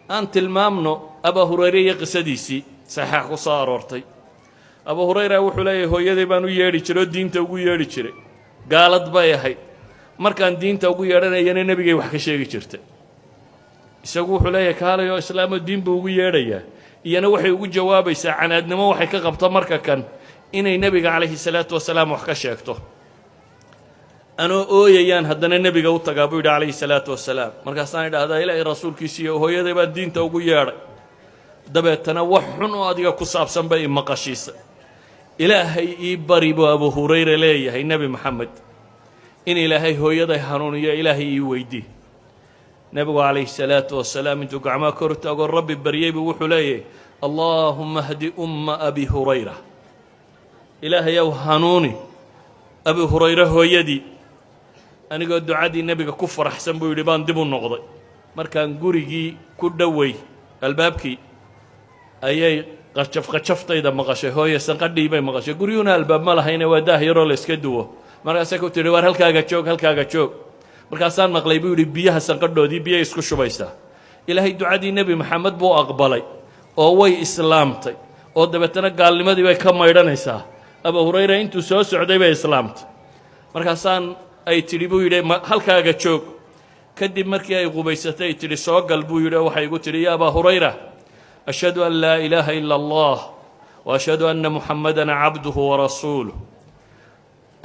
Aan tilmaamno Abaa Hurayre iyo qisadiisii saxiixa ku soo aroortay. Abu Hurayra wuxuu leeyahay, hooyaday baan u yeedhi jiray oo diinta ugu yeedhi jiray. Gaalad bay ahayd. Markaan diinta ugu yeedhanayana, nebigay wax ka sheegi jirtay. Isagu wuxuu leeyahay, kaalay oo islaamo, diin buu ugu yeedhayaa. Iyana waxay ugu jawaabaysaa canaadnimo waxay ka qabto marka kan inay nebiga calayhi salaatu wasalaam wax ka sheegto. Anoo ooyayaan haddana nebiga u tagaa, buu yidhi calayhi salaatu wasalaam. Markaasaan idhaahdaa, Ilaahay rasuulkiisiiyo, hooyaday baan diinta ugu yeedhay, dabeetana wax xun oo adiga ku saabsan bay imaqashiisa. Ilaahay ii bari, buu Abu Hurayra leeyahay, Nebi Maxamed in Ilaahay hooyaday hanuuniyo Ilaahay ii weydii. Nebigu calayhi salaatu wasalaam intuu gacmaha kor taagoo Rabbi baryey buu wuxuu leeyahay, "Allaahumma hdi umma Abi Hurayra." Ilaahayow, hanuuni Abi Hurayre hooyadii. Anigoo ducadii nebiga ku faraxsan, buu yidhi, baan dib u noqday. Markaan gurigii ku dhowey albaabkii, ayay qajaf qajaftayda maqashay hooye, sanqadhii bay maqashay. Guryuhuna albaab ma lahayne, waa daah yaroo la iska duwo. Markaasay ku tidhi, "Waar, halkaaga joog, halkaaga joog." Markaasaan maqlay, buu yidhi, biyaha sanqadhoodii. Biyay isku shubaysaa. Ilaahay ducadii Nebi Maxamed buu aqbalay oo way islaamtay, oo dabeetana gaalnimadii bay ka maydhanaysaa. Abu Hurayra intuu soo socday bay islaamtay. Markaasaan ay tidhi, buu yidhi, "Halkaaga joog." Kadib markii ay qubaysatay, ay tidhi, "Soo gal," buu yidhi, oo waxay igu tidhi, "Ya Abaa Hurayra, ashhadu an laa ilaaha ila Allah wa ashhadu anna Muxammadan cabduhu warasuuluh."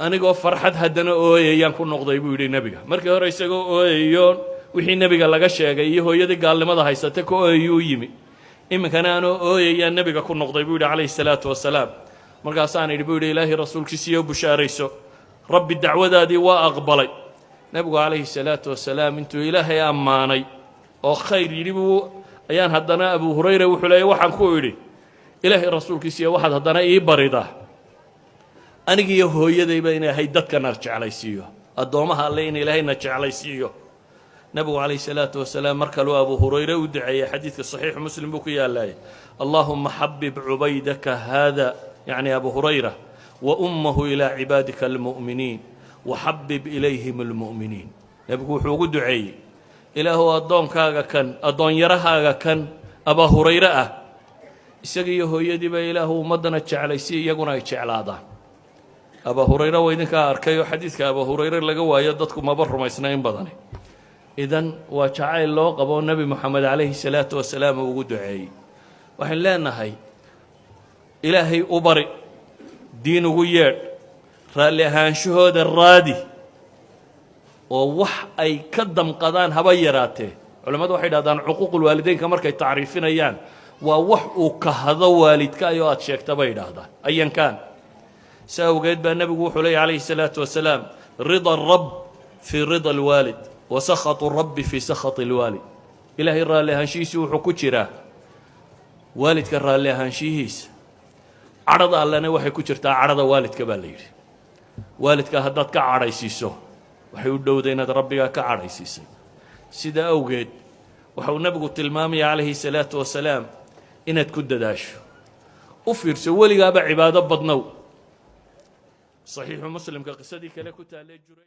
Anigoo farxad haddana ooyayaan ku noqday, buu yidhi, nebiga. Markii hore isagoo ooyayo wixii nebiga laga sheegay iyo hooyadii gaalnimada haysata ka ooyayuu yimi. Iminkana anoo ooyayaan nebiga ku noqday, buu yidhi calayhi salaatu wasalaam. Markaasaan idhi, buu yidhi, "Ilaahay rasuulkiisiiyo, bushaarayso, Rabbi dacwadaadii waa aqbalay." Nebigu calayhi salaatu wasalaam intuu Ilaahay ammaanay oo khayr yidhi buu ayaan haddana, Abu Hurayra wuxuu leeyay, waxaan ku idhi, "Ilaahay rasuulkiisiiyo, waxaad haddana ii baridaa anigiiyo hooyadayba in Ilaahay dadkana jeclaysiiyo, addoommaha Alle in Ilaahayna jeclaysiiyo." Nebigu calayhi salaatu wasalaam mar kaluu Abu Hurayre u duceeyey. Xadiidka Saxiixu Muslim buu ku yaalaayay, "Allaahumma xabbib cubaydaka haada," yacni Abu Hurayra, "wa ummahu ilaa cibaadika almu'miniin, waxabib ilayhim almu'miniin." Nebigu wuxuu ugu duceeyey, "Ilaahuw, addoonkaaga kan, addoonyarahaaga kan Abaa Hurayre ah, isaga iyo hooyadiiba Ilaahu ummaddana jeclaysi, iyaguna ay jeclaadaan." Abaa Hurayre waa idinkaa arkay, oo xadiidka Abaa Hurayre laga waayo dadku maba rumaysna in badani. Idan waa jacayl loo qabo Nebi Moxamed calayhi salaatu wasalaam uu ugu duceeyey. Waxaynu leenahay, Ilaahay u bari, diin ugu yeedh, raalli ahaanshahooda raadi, oo wax ay ka damqadaan haba yaraatee. Culammadu waxay dhahdaan, cuquuqulwaalideynka markay tacriifinayaan, waa wax uu kahdo waalidka ayoo aad sheegta, bay idhaahdaan ayankaan. Si awgeed baa nebigu wuxuu leeyay calayhi salaatu wasalaam, "Rida arab fii rida alwaalid wa sakhatu rabbi fii sakhati alwaalid." Ilaahay raalli ahaanshihiisu wuxuu ku jiraa waalidka raalli ahaanshihiisa. Cadhada Allena waxay ku jirtaa cadhada waalidka, baa la yidhi. Waalidka haddaad ka cadhaysiiso, waxay u dhowday inaad Rabbigaa ka cadhaysiisay. Sida awgeed waxa uu nebigu tilmaamaya calayhi salaatu wasalaam inaad ku dadaasho. U fiirso, weligaaba cibaado badnow. Saxiixu Muslimka qisadii kale ku taalee juray.